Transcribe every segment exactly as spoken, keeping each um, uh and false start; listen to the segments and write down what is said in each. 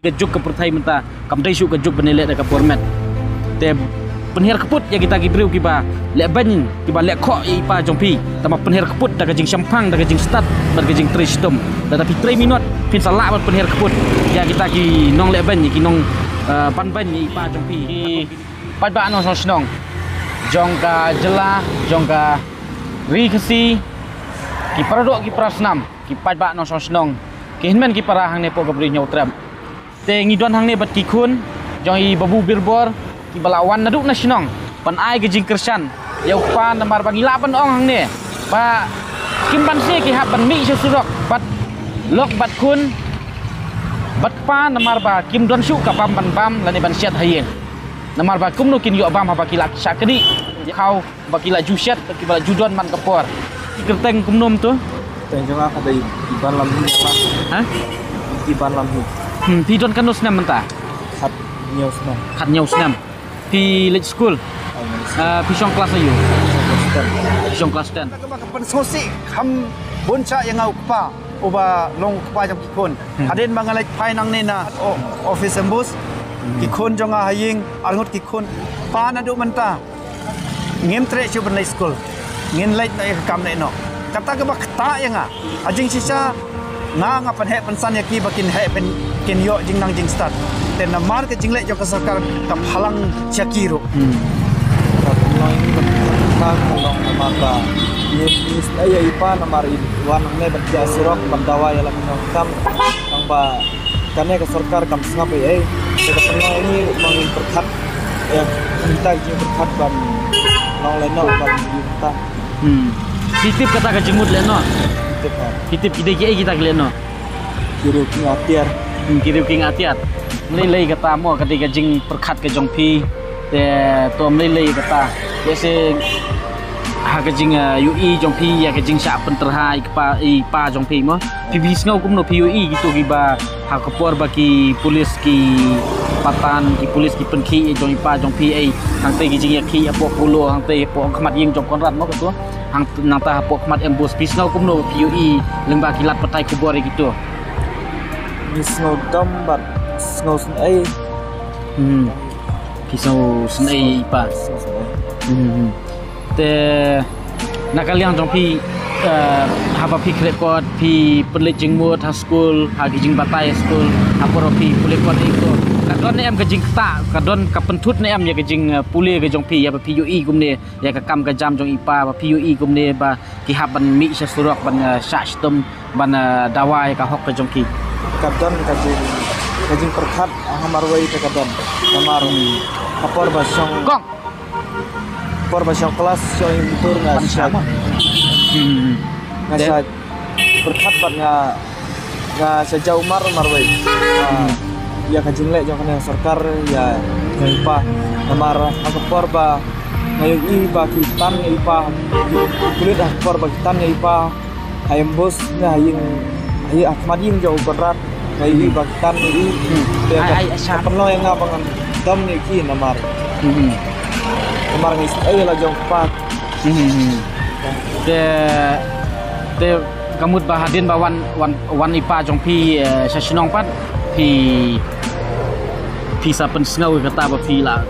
Ka juk ka pyrthei mynta kam dei shuh ka juk ban ïaleh da ka por met. Te pynhiar kput ïa kita ki briew kiba leh beiñ, kiba leh khoh ïa i pa jong phi. Tangba pynhiar kput da ka jingshemphang, da ka jingstad bad ka jingtrei shitom. Lada phi trei minot phin sa lah ban pynhiar kput ïa kita ki nongleh beiñ, ki nong, eh, ban beiñ ïa i pa jong phi. Ki paidbah nongshong shnong jong ka jylla, jong ka ri Khasi, ki paradoh ki parasnam, ki paidbah nongshong shnong, ki hynmen ki para hangne hapoh ka Bri Hynñiewtrep. Te ngi don hangne bad ki khun jong i Babu Birbor, kiba la wan naduh na shnong ban ai ka jingkyrshan ïa u kpa, namar ba ngi lah ban ong hangne ba kim banse ki hap ban mih sha surok bad lok bad khun bad kpa, namar ba kim don shuh ka bam ban bam lane ban shet ha ïing. Namar ba kumno kin ïoh bam haba ki la shah kdih khaw, ba ki la ju shet, ba ki ba la ju don man ka por. Ki kyrteng kumno mynta? Kyrteng jong nga ka dei Iban Lamhi, Iban. Ha? Iban Lamhi. Hmm, phi don katno snem mynta? Khathynñiew snem. Khathynñiew snem. Phi leit skul? Ai, ngan skul. Ah, phi shong klas aïu? Shong klas ten. Phi shong klas ten. Kaba ka pynsngewsih kham bun sha ïa nga u kpa, uba long u kpa jong ki khun. Hmm. Hadien ba nga leit phai nangne na o-, office MBOSE. Hmm. Ki khun jong nga ha ïing, arngut ki khun. Pa naduh mynta ngim treh shuh ban leit skul. Ngin leit noh ïa ka kam leit noh. Kata kaba ktah ïa nga. Ha jingshisha nga, nga pynheh pynsan ïa ki ba kin heh pyn-, kin ïoh jingnang jingstad. Te namar ka jingleh jong ka sorkar ka phalang sha ki ruh. Hmm. Ka pynlong ïa ki ba ka phalang namar ba ïa, ïa i pa namar i wan hangne ban ïa surok ban dawa ïa la ka kam. Tang ba kane ka sorkar kam sngap ei ei. Te ka pynlong ïa ngi ba ngin pyrkhat, ïa, kita ki jingpyrkhat ban long lehnoh ban ïa kita. Hmm. Phi tip kata ka jingmut lehnoh? Tip, ha. Phi tip ki dei kiei kita ki lehnoh? Ki riew ki ngatiar. Hmm, ki riew ki ngatiar. Lei lei kata mo ka dei ka jingpyrkhat ka jong phi. Te to lei lei kata. Ïa se ha ka jing, eh, ïohi jong phi ïa ka jingshah pynterha i kpa, i pa jong phi mo. Phi, phi sngew kumno phi ïohi kito kiba ha ka por ba ki pulit ki patan, ki pulit ki pynkhih ïa jong i pa jong phi ei. Hangtei ki jingïakhih hapoh Polo, hangtei hapoh khmat ïing jong Conrad mo kato. Hang nangta hapoh khmat MBOSE, phi sngew kumno phi ïohi lyngba ki lad pathai khubor ïa kito. Phi sngew dom bad sngew sngewsih. Hmm. Phi sngew sngewsih i pa. Sngew sngewsih. Hmm. Te na ka liang jong phi, eh, haba phi khreh kot, phi pynleit jingmut ha skul, ha ki jingbatai ha skul, ha por phi pule kot ïa kito, ka don ne em ka jingktah, ka don ka pynthut ne em ïa ka jing, eh, pule ka jong phi, ïa ba phi ïohi kumne ïa ka kam ka jam jong i pa, ba phi ïohi kumne ba ki hap ban mih sha surok ban, eh, shah shitom ban, eh, dawa ïa ka hok ka jong ki. Ka don ka jing, ka jingpyrkhat ha marwei te ka don. Namar ka por ba shong, kong, por ba shong klas, shong ïing tur nga shah. Hmm. Nga shah pyrkhat bad nga, nga shah jaw mar marwei. Ah, ïa ka jingleh jong kane ka sorkar ïa, ïa i pa. Namar ha ka por ba nga ïohi ba ki tan ïa i pa, ki pulit ha ka por ba ki tan ïa i pa ha MBOSE ne ha ïing, ha ïing, ha khmat ïing jong u Conrad, nga ïohi ba ki tan ïa i. Hmm. Te ai, ai, ai, ka pynlong ïa nga ba ngan dom ïa ki namar. Hmm. Namar nga isynei ïa la jong u kpa. Hmm. Te, te ka mut ba hadien ba wan, wan, wan i pa jong phi, eh, sha shnong pat, phi, phi sa pynsngew ïa kata ba phi la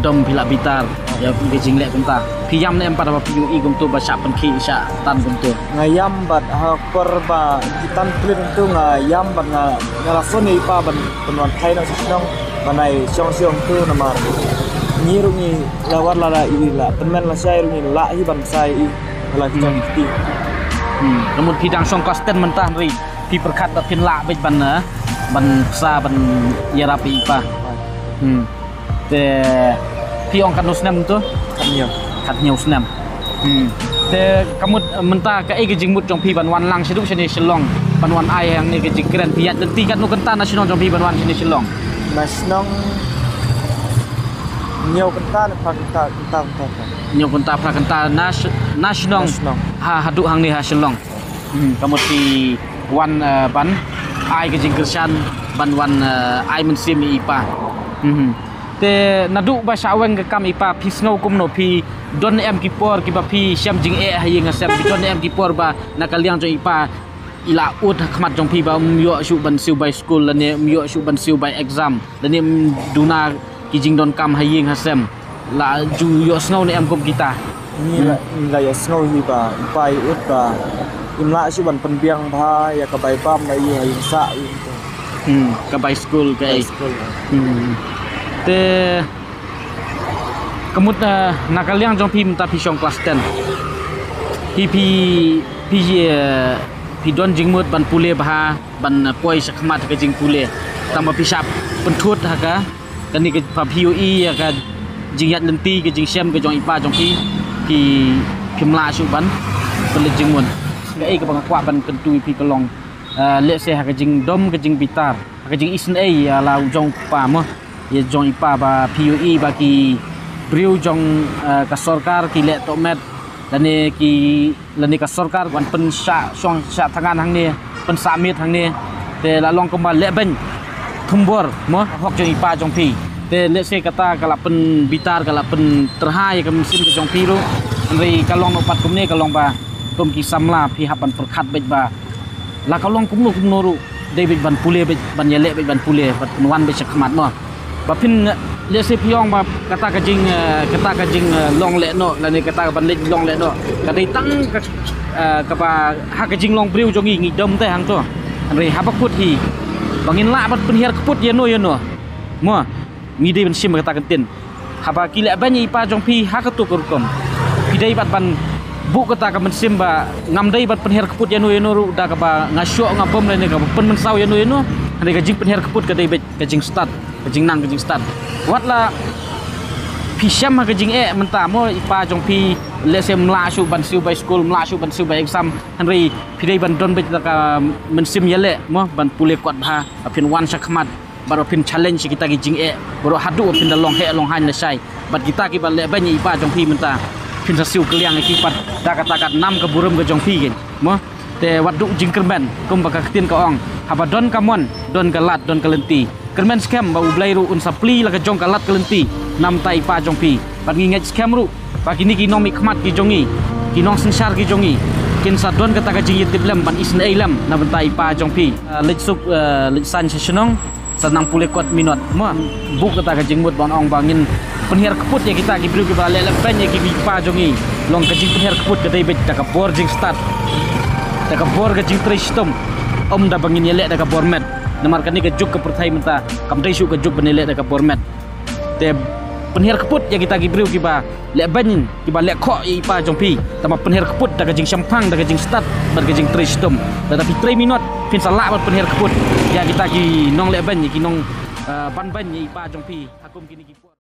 dom, phi la bitar ïa ka jingleh kumta. Phi ïam ne em pat ba phi ïohi kumto ba shah pynkhih, shah tan kumto? Nga ïam bad ha por ba ki tan pulit kumto nga ïam bad nga, nga la phone ïa i pa ban pynwan phai noh sha shnong ban ai shong shong kumto namar ngi ruh ngi la wat la da i la tymmen lashai ruh ngi lah hi ban sa ïa i la ki jong ki kti. Hmm, ka mut phi dang shong klas ten mynta hynrei phi pyrkhat ba phin lah beit ban, eh, ban sa ban ïarap ïa i pa. Hmm. Te phi ong katno snem to? Khathynñiew. Khathynñiew snem. Hmm. Te ka mut, eh, mynta kaei ka jingmut jong phi ban wan lang shaduh shane Shillong, ban wan ai hangne ka jingkren, phi ïaid lynti katno kynta na shnong jong phi ban wan shane Shillong? Na shnong hynñiew kynta ne phra kynta, kynta, kynta, kynta. Hynñiew kynta phra kynta na sh-, na shnong. Na shnong. Ha, haduh hangne ha Shillong. Hmm, ka mut phi wan, eh, ban ai ka jingkyrshan, ban wan, eh, ai mynsiem ïa i pa. Hmm. Te naduh ba shah weng ka kam i pa, phi sngew kumno, phi don em ki por kiba phi shem jingeh ha ïing ha sem, phi don em ki por ba na ka liang jong i pa i la ud ha khmat jong phi ba ym ïoh shuh ban siew bai skul lane ym ïoh shuh ban siew bai exam lane ym duna ki jingdonkam ha ïing ha sem, la ju ïohsngew ne em kum kita? Ngi la, ngi la ïohsngew hi ba i pa i ud ba im lah shuh ban pynbiang bha ïa ka bai bam ba ïa ïing sah ïa ïing. Hmm, ka bai skul ka bai ei skul. Hmm. Te ka mut, eh, na ka liang jong phi mynta phi shong klas ten. Phi phi phi, eh, phi don jingmut ban pule bha, ban, eh, poi sha khmat ka jingpule. Tang ba phi shah pynthut ha ka kane ka pha phi ïohi ïa ka jingïaid lynti ka jingshem ka jong i pa jong phi, phi phim lah shuh ban pynleit jingmut. Ka ei kaba nga kwah ban kyntu ïa phi ka long, eh, lehse ha ka jingdom ka jingbitar, ha ka jingisynei ïa la u jong u pa mo, ïa jong i pa ba phi ïohi ba ki briew jong, eh, ka sorkar ki leh tohmet lane ki lane ka sorkar wan pynshah shong shah thngan hangne, pynsah miet hangne. Te la long kumba leh beiñ thombor mo hok jong i pa jong phi. Te lehse kata ka la pynbitar ka la pyntyrha ïa ka mynsiem ka jong phi ruh. Hynrei ka long noh pat kumne ka long ba kum ki samla phi hap ban pyrkhat beit ba la ka long kumno kumno ruh dei beit ban pule beit ban ïaleh beit ban pule ban pynwan beit sha khmat mo. Ba phin, eh, lehse phi ong ba kata ka jing, eh, kata ka jing, eh, long leh noh lane kata ka ban leit long leh noh ka dei tang ka, eh, kaba ha ka jinglong briew jong ngi ngi dom te hangto. Hynrei haba kut hi ba ngin lah ban pynhiar kput ïano ïano mo, ngi dei ban shim kata ka ktien. Haba ki leh beiñ ïa i pa jong phi ha kato ka rukom, phi dei pat ban buh kata ka mynsiem ba ngam dei ban pynhiar kput ïano ïano ruh da kaba nga shoh nga bom lane kaba pynmynsaw ïano ïano. Hynrei ka jingpynhiar kput ka dei beit ka jingstad, ka jingnang ka jingstad. Wat la phi shem ha ka jingeh mynta mo i pa jong phi lehse ym lah shuh ban siew bai skul, ym lah shuh ban siew bai exam, hynrei phi dei ban don beit da ka mynsiem ïaleh mo ban pule kot bha ba phin wan sha khmat. Bad ba phin challenge ïa kita ki jingeh baroh haduh ba phin da long heh long haiñ lashai. Bad kita kiba leh beiñ ïa i pa jong phi mynta phin sa siew kylliang ïa ki pat da kata ka nam ka burom ka jong phi keiñ mo. Te wat duh jingkyrmen kumba ka ktien ka ong, haba don ka mon don ka lad don ka lynti. Kyrmen skhem ba U Blei ruh un sa plie la ka jong ka lad ka lynti na bynta i pa jong phi. Bad ngi ngeit skhem ruh ba kine ki nongmihkhmat ki jong ngi, ki nongsynshar ki jong ngi, kin sa don kata ka jingïatiplem ban isynei lem na bynta i pa jong phi. Ah, leit suk, ah, leit saiñ sha shnong, sa nang pule kot minot mo. Buh kata ka jingmut ban ong ba ngin pynhiar kput ïa kita ki briew kiba leh leh beiñ ïa ki i pa jong ngi. Long ka jingpynhiar kput ka dei beit da ka bor jingstad, da ka bor ka jingtrei shitom, ym da ba ngin ïaleh da ka bor met. Namar kane ka juk ka pyrthei mynta kam dei shuh ka juk ban ïaleh da ka bor met. Te pynhiar kput ïa kita ki briew kiba leh beiñ kiba leh khoh ïa i pa jong phi. Tangba pynhiar kput da ka jingshemphang da ka jingstad bad ka jingtrei shitom. Lada phi trei minot phin sa lah ban pynhiar kput ïa kita ki nongleh beiñ ïa ki nong, eh, ban beiñ ïa i pa jong phi. Ha kum kine ki por.